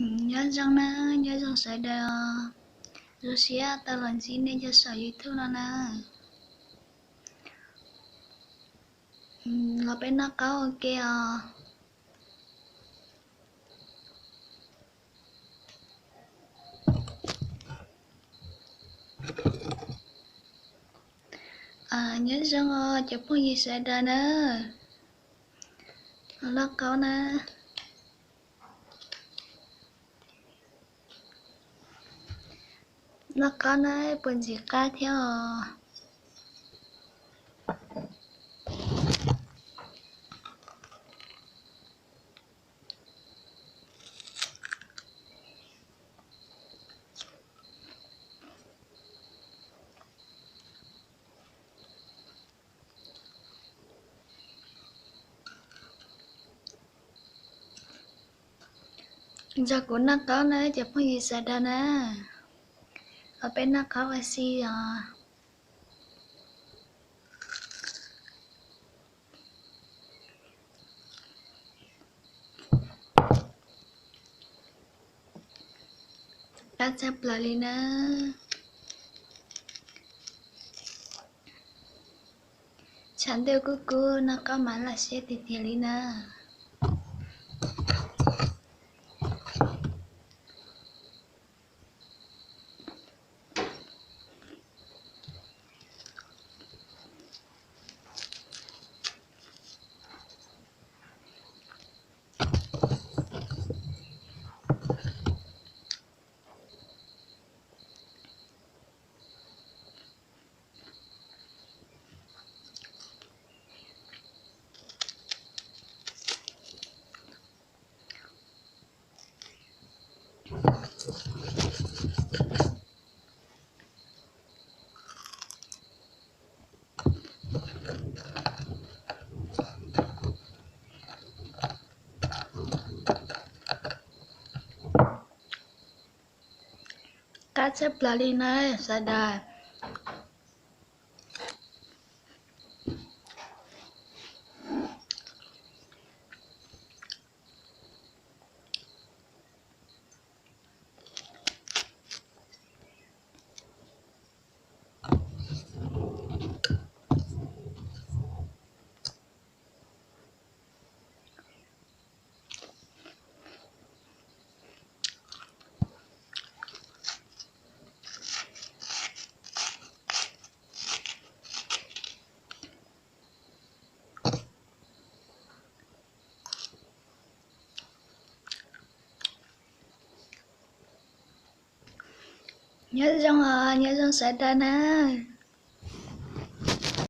Nyob zoo na, nyob zoo sawv daws os. Zoo siab tau los ntsib nej cov saum YouTube no na. Los peb noj qaub ua ke os. Nyob zoo os cov phooj ywg sawv daws na. Noj qaub na. Noj qaub na, puas ntxim qab thiab os? Nrog kuv noj qaub na cov phooj ywg sawv daws na. Los peb noj qaub ua si os. Qab tshaj plaws li na. Tshav ntuj kub kub noj qaub mas laj siab tiag tiag li na. Qab tshaj plaws li na sawv daws. Nyob zoo os, nyob zoo sawv daws na.